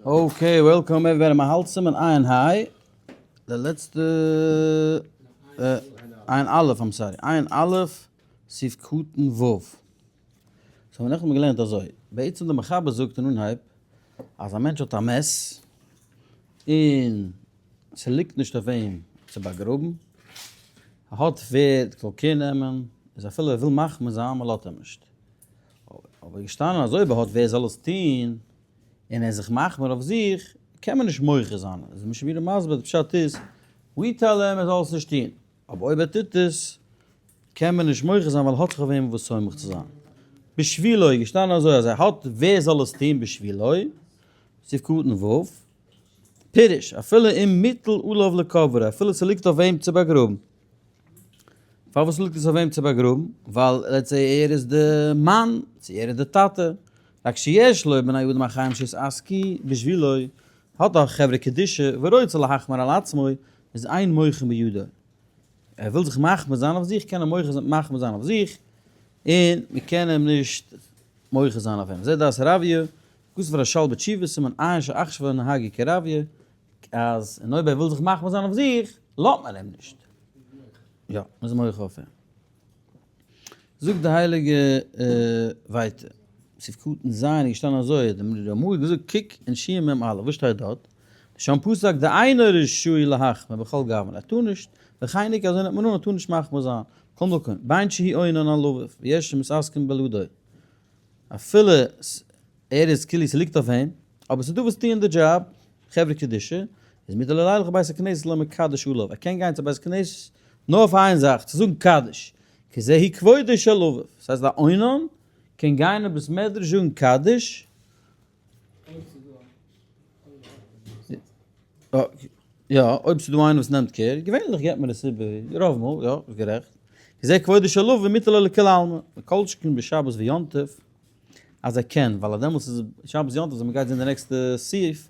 Okay, welcome everybody, מ'האלט סימן עין היי, די לעצטע, עין א', I'm sorry, עין א', סעיף קטן ו'. So נעכטן האט מען געלערנט אזוי, בעצם די מחבר זאגט אין אנהייב אז א מענטש האט א מת און ס'ליגט נישט אויף אים צו באגראבן, ער האט ווער זאל care נעמען, איז אפילו ער וויל מחמיר זיין מ'לאזט אים נישט. אבער געשטאנען אז אויב ער האט ווער זאל עס טון און ער איז זיך מחמיר אויף זיך, קען מען נישט מוחה זיין, איז משנה ברורה מסביר די פשט איז, we tell him ער זאל עס נישט טון, אבער אויב ער טוט עס, קען מען נישט מוחה זיין ווייל ער האט זיך אויף וועם וואס סומך צו זיין. בשבילו איז געשטאנען אזוי אז ער האט ווער זאל עס טון בשבילו, סעיף קטן ו', פירוש, אפילו אם מוטל עליו לקברו, אפילו ס'ליגט אויף אים צו באגראבן. פארוואס ליגט עס אויף אים צו באגראבן? ווייל let's say ער איז די מאן, צו ער איז די טאטע, רק שיש לו בני אדם אחרים שיתעסקו בשבילו, האט א חברה קדישא ורוצה להחמיר על עצמו, איז אין מוחין בידו. ער וויל זיך מחמיר זיין אויף זיך, קען ער מחמיר זיין אויף זיך, און מען קען אים נישט מוחה זיין אויף אים. זה דעת רביה, כתב רשל בתשובה סימן עיין שעכשיו נהגו כרביה, אז און אויב ער וויל זיך מחמיר זיין אויף זיך, לאזט מען אים נישט. יא, מען איז מוחה אויף אים. זאגט די הייליגע ווייטער, סעיף קטן ז' איז געשטאנען אזוי, די רמ"א האט געזאגט קוק אין שין מ א, וואס שטייט דארט? שם פסק דאינו רשאי להחמיר בכל גוון, ער טאר נישט, וכן אזוי נעמט מען אן, ער טאר נישט מחמיר זיין, בכל מקום, בין שהוא אונן על אביו, ויש שמתעסקין בלעדו. אפילו ער איז כאילו ס'ליגט אויף אים, אבער ס'דא וואס טוען די דזשאב, חברה קדישא, איז מותר לילך לבית הכנסת לומר קדיש עליו, ער קען גיין צו בית הכנסת נאר אויף איין זאך, צו זאגן קדיש, כי זה הוא כבודו של אביו, ס'הייסט א אונן קען גיין אין בית מדרש זאגן קדיש, יא, אויב ס'דא איינער וואס נעמט care, געווענליך געבט מען עס איבער, רוב מאל, יא, ביסט גערעכט. כי זה כבודו של אביו ומותר לו לכולי עלמא, מכל שכן בשבת ויום טוב, אז ער קען, ווייל אז דעמאלטס איז שבת יום טוב, אז מ'גייט זען די נעקסטע סעיף,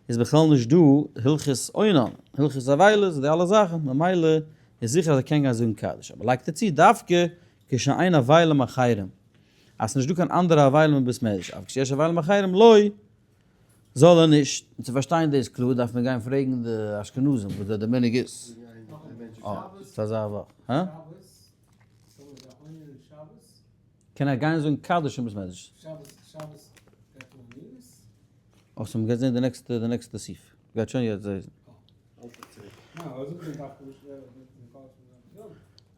איז בכלל נישט דא הלכות אונן, הלכות אבילות, די אלע זאכן, ממילא איז זיכער אז ער קען גיין זאגן קדיש, אבער לייגט ער צו דווקא כשאין אבילים אחרים, אז ס'נישט דא קיין אנדערע אבילים אין בית מדרש, אבער כשיש אבילים אחרים לא, זאל ער נישט. און צו פארשטיין דאס קלאר דארף מען גיין פרעגן די אשכנזים וואס דארט די מנהג איז. אה, ס'איז אזא וואך. הא? קען ער גיין זאגן קדיש אין בית מדרש? אה, so מ'גייט זען די נעקסטע, די נעקסטע סעיף. מ'גייט שוין יעצט זען.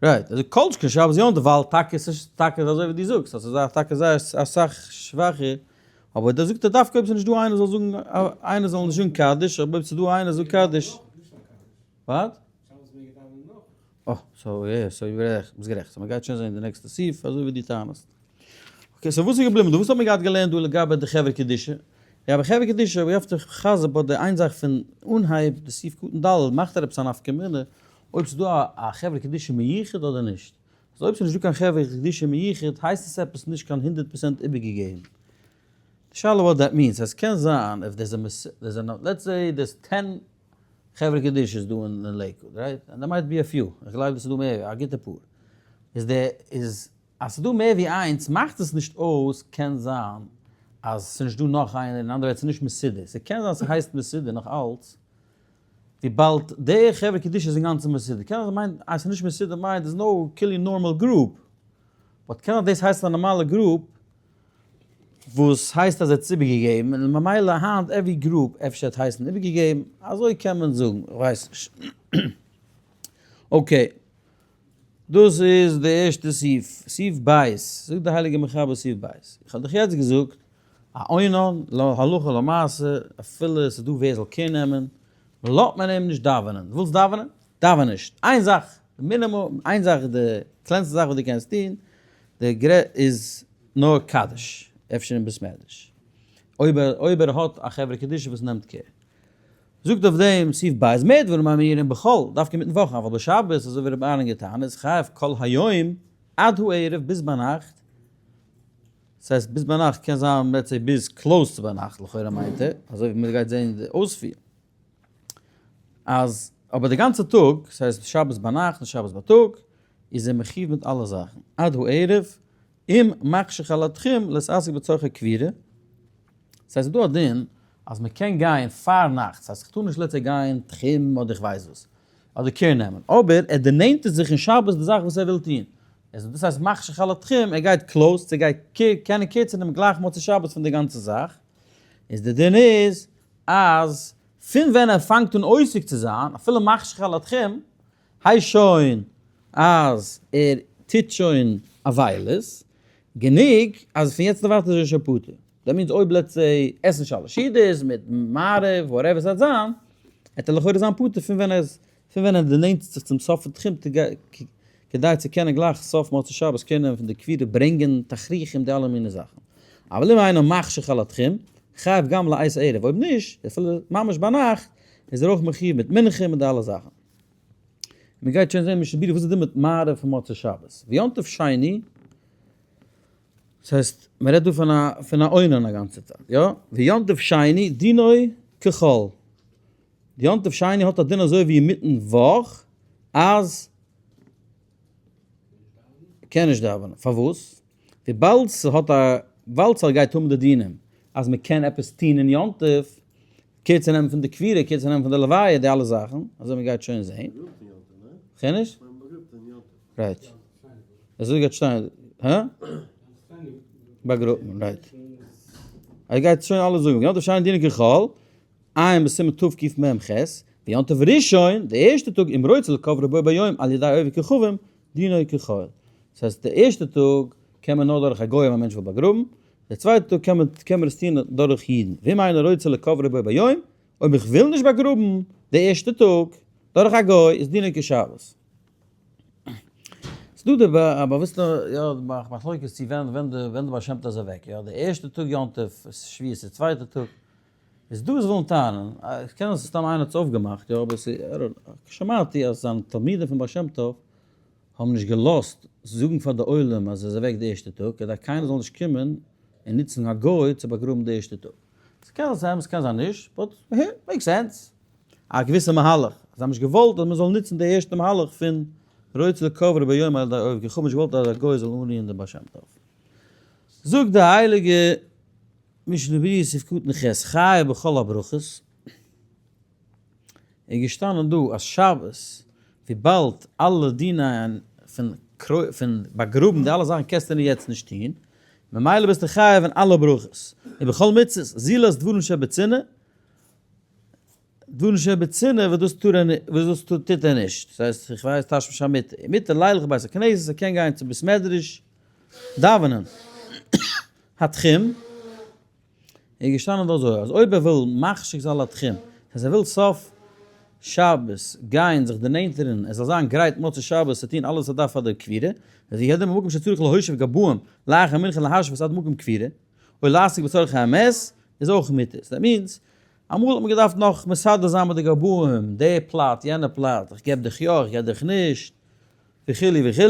Right, אזוי כל שכן שבת יום טוב ווייל טאקע ס'איז טאקע אזוי ווי דו זאגסט אז ס'איז טאקע זייער אסאך שוואכער, אבער דא זאגט ער דווקא אויב ס'איז נישט דא איינער זאל זאגן איינער זאל נישט זאגן קדיש אבער אויב ס'איז דא איינער זאגט קדיש. What? אה, so יא, so ביסט גערעכט, so מ'גייט שוין זען די נעקסטע סעיף אזוי ווי דו טענה'סט. Okay, so וואס איז געבליבן דא? וואס האט מען געהאט געלערנט דא לגבי די חברה קדישא? לגבי חברה קדישא, we have to חזר but די איין זאך פון אנהייב די סעיף קטן ד' מאכט ער עפעס א נפקא מינה אויב ס'איז דא א חברה קדישא מיוחד אדער נישט. אז אויב ס'איז נישט דא קיין חברה קדישא מיוחד הייסט עס עפעס נישט קיין 100% איבערגעגעבן. די שאלה what that means, עס קען זיין if there's a let's say there's 10 חברה קדישא'ס דא אין לעיקוואד, right? And there might be a few, איך גלייב אז ס'איז דא מער, א גוטע פאר. איז די איז אז ס'איז דא מער ווי איינס מאכט עס נישט אויס, קען זיין אז ס'איז נישט דא נאך איינער, אין אנדערע ווערטער ס'איז נישט מסודר, ס'קען זיין ס'הייסט מסודר נאך אלץ, וויבאלד די חברה קדישא איז אינגאנצן מסודר, קען זיין מיינט אז ס'איז נישט מסודר מיינט there's no כאילו normal group, but קען זיין דאס הייסט א נארמאלע group וואס הייסט אז ער האט עס איבערגעגעבן, און ממילא היינט every group אפשר האט הייסן איבערגעגעבן, אזוי קען מען זאגן, כ'ווייס נישט. Okay. דאס איז די ערשטע סעיף, סעיף ב', זאגט די הייליגע מחבר סעיף ב', איך האב דיך יעצט געזאגט א אונן להלכה למעשה, אפילו עס איז דא ווער זאל care נעמען, לאזט מען אים נישט דאווענען, דו ווילסט דאווענען? דאווען נישט, איין זאך, די מינימום, איין זאך, די קלענסטע זאך וואס דו קענסט טון, די גרע איז נאר קדיש, אפשר אין בית מדרש, אויב ער אויב ער האט א חברה קדישא וואס נעמט care. זאגט אויף דעם סעיף ב' במה דברים אמורים בחול, דווקא אינמיטן וואך, אבל בשבת, אזוי ווי רבי אהרן געטאן, איז חייב כל היום עד הערב ביז ביינאכט, ס'הייסט ביז ביינאכט קען זיין let's say ביז close צו ביינאכט לכאורה מיינט ער, אזוי ווי מ'גייט זען די אויספיר, אז אבער די גאנצע טאג, ס'הייסט שבת ביינאכט און שבת בייטאג, איז ער מחיוב מיט אלע זאכן, עד הערב, אם מחשיך על התחום להתעסק בצרכי קבורה, ס'הייסט ס'איז דא א דין. אז מען קען גיין פארנאכטס, ס'הייסט איך טאר נישט let's say גיין תחום אדער איך ווייס וואס, אדער care נעמען, אבער ער דערנענטערט זיך אין שבת די זאך וואס ער וויל טון, ער זאגט דאס הייסט מחשיך על התחום, ער גייט close צו גייט קענען care צו נעמען גלייך מוצאי שבת פון די גאנצע זאך, איז די דין איז אז פון ווען ער פאנגט אן עוסק צו זיין, אפילו מחשיך על התחום, הייסט שוין אז ער טוט שוין אבילות, גענוג אז פון יעצט און ווייטער איז ער שוין פטור. that means אויב let's say עסן שלש סעודות מיט מעריב whatever ס'וועט זיין, וועט ער לכאורה זיין פטור פון ווען ער איז פון ווען ער דערנענטערט זיך צום סוף פון תחום כדי צו קענען גלייך סוף מוצאי שבת care נעמען פון די קבורה ברענגען תכריכים די אלע מיני זאכן. אבל אם אינו מחשיך על התחום, חייב גם לעת ערב, אויב נישט, אפילו ממש ביינאכט, איז ער אויך מחיוב מיט מנחה מיט די אלע זאכן. מען גייט שוין זען משנה ברורה וואס איז די מיט מעריב פון מוצאי שבת. ויום טוב שני, דאס הייסט מען רעדט דא פון א פון א אונן א גאנצע צייט, יא? ויום טוב שני דינו כחול. די יום טוב שני האט א דין אזוי ווי אינמיטן וואך אז קען נישט דאווענען. פארוואס? וויבאלד ס'האט א ווייל ס'גייט האבן די דינים אז מ'קען עפעס טון אין יום טוב, care צו נעמען פון די קבורה, care צו נעמען פון די לוויה, די אלע זאכן, אזוי מ'גייט שוין זעהן. כ'הער נישט? right. אזוי גייט שטיין, הא? באגראבט מען, right. ער גייט שוין אלעס זאגן, יום טוב שני דינו כחול, עיין בסימן תקמ"ח, ויום טוב ראשון, די ערשטע טאג אם רוצה לקוברו בו ביום על ידי עובד כוכבים, דינו כחול. דאס הייסט די ערשטע טאג קען מען נאר דורך א גוי אויב א מענטש וויל באגראבן, די צווייטע טאג קען מען קען מען עס טון דורך אידן. ואם אינו רוצה לקוברו בו ביום, אויב איך וויל נישט באגראבן די ערשטע טאג דורך א גוי איז דינו כשבת. ס'דא די באוואוסטע יא מחלוקת צו ווען ווען די ווען די בעל שם טוב איז אוועק יא די ערשטע טאג יום טוב שבועות די צווייטע טאג איז דא וואס ווילן טענה'ן, איך קען אז סתם איינער האט עס אויפגעמאכט, יא, אבער ס'איז, שמעתי אז זיינע תלמידים פון בעל שם טוב האבן נישט געלאזט זאגן פאר די עולם אז ער איז אוועק די ערשטע טאג, כדי קיינער זאל נישט קומען און נוצן א גוי צו באגראבן די ערשטע טאג. ס'קען זיין אמת ס'קען זיין נישט, but make sense. א געוויסע מהלך. זיי האבן נישט געוואלט אז מ'זאל נוצן די ערשטע מהלך פון רוצה לקוברו ביום על ידי עובד כוכבים, נישט געוואלט אז א גוי זאל אנרירן דעם בעל שם טוב. זאגט די הייליגע משנה ברורה סעיף קטן ח' חייב בכל הברכות, איז געשטאנען דא אז שבת וויבאלד אלע דיני פון פון באגראבן די אלע זאכן קענסטו נישט יעצט נישט טון, ממילא ביסטו חייב אין אלע ברכות, ובכל מצות זולת דברים שבצנעה, דברים שבצנעה וואס דאס טאר ער וואס דאס טוט ער נישט, דאס הייסט איך ווייס תשמיש המיטה, מותר לילך בית הכנסת ער קען גיין צו בית מדרש דאווענען התחום, איז געשטאנען דא אזוי אז אויב ער וויל מחשיך זיין לתחום, אז ער וויל סוף שבת גיין זיך דערנענטערן ער זאל זיין גרייט מוצאי שבת צו טון אלעס וואס ער דארף פאר די קבורה, איז יעדער במקום שצריך להושיב גבאים לאחר מנחה להשוות עד מקום קבורה, או לעסוק בצרכי המת, איז אויך מותר. so that means, אמאל האט מען געדארפט נאך מסדר זיין מיט די גבאים, די פלאץ, יענע פלאץ, איך געב דיך יא, איך געב דיך נישט, וכו' וכו'.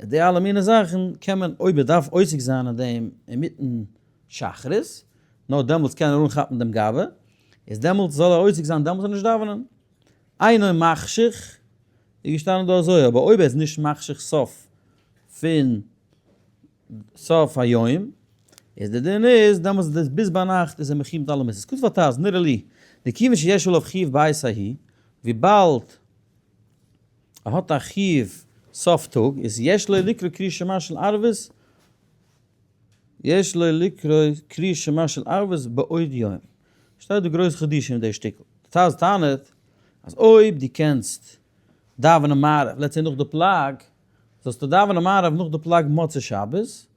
די אלע מיני זאכן קען מען אויב ער דארף עוסק זיין אין דעם אינמיטן שחרית, נאר דעמאלטס קען ער אנכאפן דעם גבאי, איז דעמאלטס זאל ער עוסק זיין דעמאלטס און נישט דאווענען. אינו מחשיך איז געשטאנען דא אזוי, אבער אויב ער איז נישט מחשיך סוף פון סוף היום, איז די דין איז דעמאלטס איז דאס ביז ביינאכט איז ער מחיוב מיט אלע מצוות. כתב הטז, נראה לי, דכיוון שיש עליו חיוב בעת ההיא, וויבאלד ער האט א חיוב סוף טאג, איז יש לו לקרוא קריאת שמע של ערבית, יש לו לקרוא קריאת שמע של ערבית בעוד יום. שטייט דא גרויס חידושים אין די שטיקל. די טז טענה'ט אז אויב דו קענסט דאווענען מעריב, let's say נאך די פלג, זאלסטו דאווענען מעריב נאך די פלג מוצאי שבת,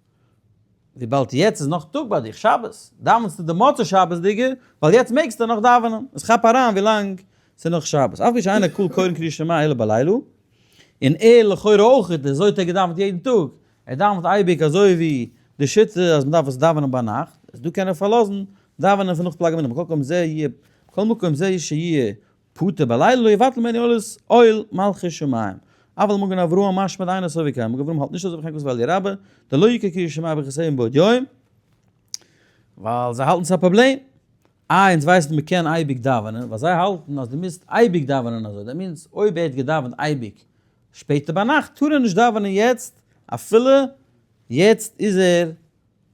וויבאלד יעצט איז נאך טאג ביי דיך, שבת, דאווענסטו די מוצאי שבת'דיגע, ווייל יעצט מעגסטו נאך דאווענען, עס כאפ אריין ווילאנג ס'איז נאך שבת, אף על פי שאין הקהל קורין קריאת שמע אלא בלילה, און ער לכאורה אויך, אזוי האט ער געדאווענט יעדן טאג, ער דאווענט אייביג אזוי ווי די שיטה אז מ'דארף עס דאווענען ביינאכט, איז דא קען ער פארלאזן דאווענען פון נאך פלג המנחה, מכל מקום זה יהיה, מכל מקום זה שיהיה פטור בלילה לא יבטל ממנו עולת עול מלכות שמים. אבל מגן אברהם משמע דאינו סובר כן, מגן אברהם האלט נישט אזוי וכן כתב אליה רבה, דלא יקרא קריאת שמע ברכותיהם בעוד יום, ווייל זיי האלטן ס'איז א פראבלעם. איי אונז ווייסן מ'קען אייביג דאווענען, ווייל זיי האלטן אז דו מוזט אייביג דאווענען אזוי, that means אויב ער האט געדאווענט אייביג שפעטער ביינאכט טאר ער נישט דאווענען יעצט אפילו יעצט איז ער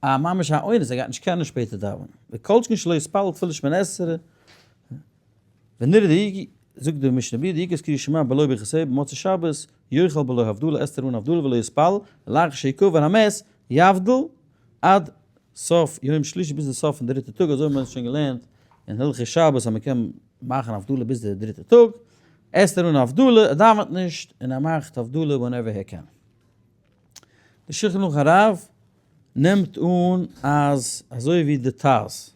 א ממש א אונס, ער גייט נישט קענען שפעטער דאווענען. וכל שכן שלא יתפלל תפילת שמונה עשרה, ונראה די, זאגט די משנה ברורה, דיקרא קריאת שמע בלא ברכת ה' במוצאי שבת, יאכל בלא הבדלה, עסט ער אן הבדלה ולא יתפלל, לאחר שיקבר המת, יבדיל עד סוף יום שלישי ביז די סוף פון די דריטע טאג, אזוי האבן מיר עס שוין געלערנט אין הלכות שבת אז מען קען מאכן הבדלה ביז די דריטע טאג, עסט ער אן הבדלה, ער דאווענט נישט און ער מאכט הבדלה whenever ער קען. די שולחן ערוך הרב נעמט אן אז אזוי ווי די טז,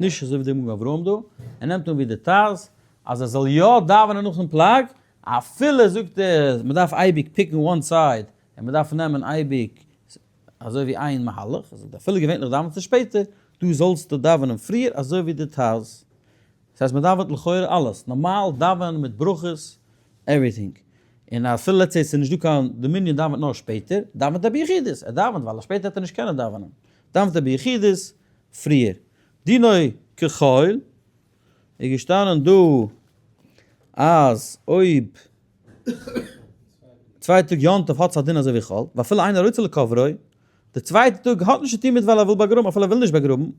נישט אזוי ווי די מגן אברהם דא, ער נעמט אן ווי די טז אז ער זאל יא דאווענען נאכן פלאג, אפילו זאגט ער מען דארף אייביג pick ן one side און מען דארף נעמען אייביג אזוי ווי איין מהלך, ער זאגט אפילו געווענליך דאווענסטו שפעטער, דא זאלסטו דאווענען פריער אזוי ווי די טז. דאס הייסט מען דאווענט לכאורה אלעס, נארמאל דאווענען מיט ברכות, everything, און אפילו let's say ס'איז נישט דא קיין, די מנין דאווענט נאר שפעטער, דאווענט ער ביחידות, ער דאווענט ווייל שפעטער וועט ער נישט קענען דאווענען, דאווענט ער ביחידות פריער. דינו כחול איז געשטאנען דא אז אויב צוויי טאג יום טוב האט עס א דין אזוי ווי חול, ואפילו אינו רוצה לקוברו, די צווייטע טאג האט נישט צו טון מיט ווייל ער וויל באגראבן אפילו ער וויל נישט באגראבן,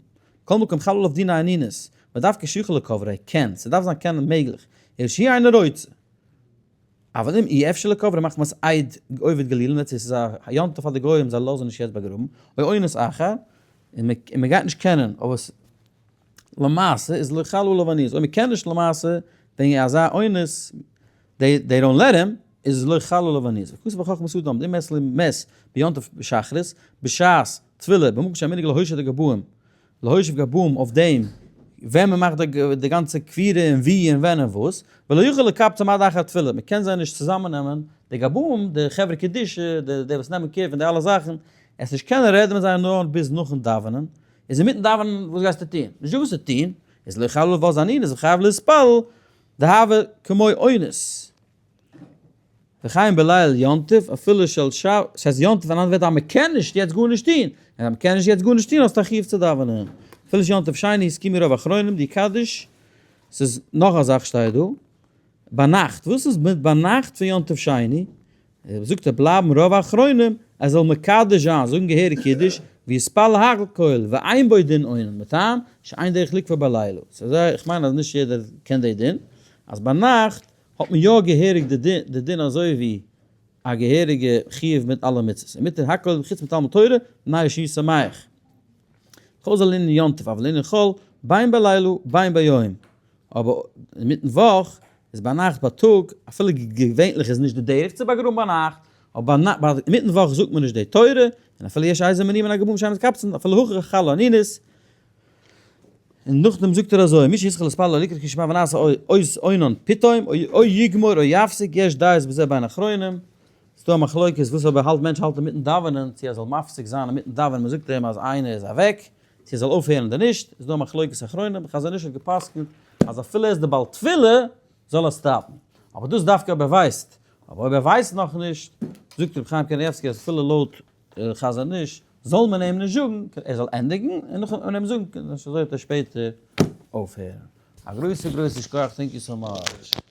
כל מקום חל עליו דיני אנינות, ודווקא שיכול לקוברו, ער קען, ס'דארף זיין קענען מעגליך, אלא שהוא אינו רוצה. אבל אם אי אפשר לקוברו מחמת עד עובד גלילים, let's say ס'איז א יום טוב פאר די גוים זיי לאזן נישט יעצט באגראבן, או אונס אחר, און מ'גייט נישט קענען, אבער למעשה איז לא חל עליו אנינות, אויב מ'קען נישט למעשה וועגן אזא אונס, they don't let him, איז לא חל עליו אנינות. וכתוב בחכמת אדם, דאם מת מת ביום טוב בשחרית, בשעת תפילה, במקום שהמנהג להושיב את הגבאים, להושיב גבאים אויף דעם ווען מען מאכט די גאנצע קבירה און ווי און ווען און וואס, ולא יוכל לקבצם עד אחר תפילה, מען קען זיי נישט צוזאמען נעמען, די גבאים, די חברה קדישא, די וואס נעמען care פון די אלע זאכן, עס נישט קענען רעדן מיט זיי נאר ביז נאכן דאווענען, איז אינמיטן דאווענען וואס גייסטו טון? נישטא וואס צו טון, איז לא חל עליו אנינות, איז חייב להתפלל, דהוה כמו אונס. וכן בליל יום טוב אפילו של שב, ס'הייסט יום טוב אין אנדערע ווערטער אז מ'קען נישט יעצט גארנישט טון, און אז מ'קען נישט יעצט גארנישט טון האסטו א חיוב צו דאווענען. אפילו של יום טוב שני הסכימו רוב אחרונים דיקדיש, ס'איז נאך א זאך שטייט דא, ביינאכט, וואס איז מיט ביינאכט פון יום טוב שני? זאגט ער בלייבן רוב האחרונים ער זאל מקדש זיין, זאגן געהעריג קידוש, ויתפלל הכל, ואין בו דין אונן, מטעם שאין דרך לקבור בלילה. ס'איז זייער, איך מיין אז נישט יעדער קען די דין, אז ביינאכט האט מען יא געהעריג די דין אזוי ווי א געהעריגע חיוב מיט אלע מצוות, און מותר הכל חוץ מתלמוד תורה, מפני שהוא שמח. כל זה לענין יום טוב, אבל לענין חול, בין בלילה בין ביום. אבער אינמיטן וואך איז ביינאכט בייטאג, אפילו געווענליך איז נישט די דרך צו באגראבן ביינאכט, אבער אינמיטן וואך זאגט מען נישט די תורה, און אפילו יש עזים מניעים און הגבאים שאין מתקבצין, אפילו הכי חל אנינות. און נאכדעם זאגט ער אזוי, מי שיזכה להתפלל לקראת קריאת שמע ונעשה אות אונן פתאום, או יגמור או יפסיק, יש דעות בזה בין אחרונים, ס'דא א מחלוקת וואס אויב א מענטש האלט אינמיטן דאווענען, צו ער זאל מפסיק זיין אינמיטן דאווענען, מ'זאגט אים אז איינער איז אוועק, צו ער זאל אויפהערן אדער נישט, איז דא א מחלוקת אחרונים, חזון איש האט גע'פסק'נט אז אפילו ער איז די בעל תפילה זאל ער stop ן, אבער דאס דווקא אויב ער ווייסט, אבער אויב ער ווייסט נאכנישט, זאגט רבי חיים קנייבסקי אז אפילו לויט חזון איש זאל מען אים נישט זאגן, ער זאל ענדיגן און נאכדעם אים זאגן, אזוי וועט ער שפעטער אויפהערן. א גרויסע גרויסע שכוח thank you so much.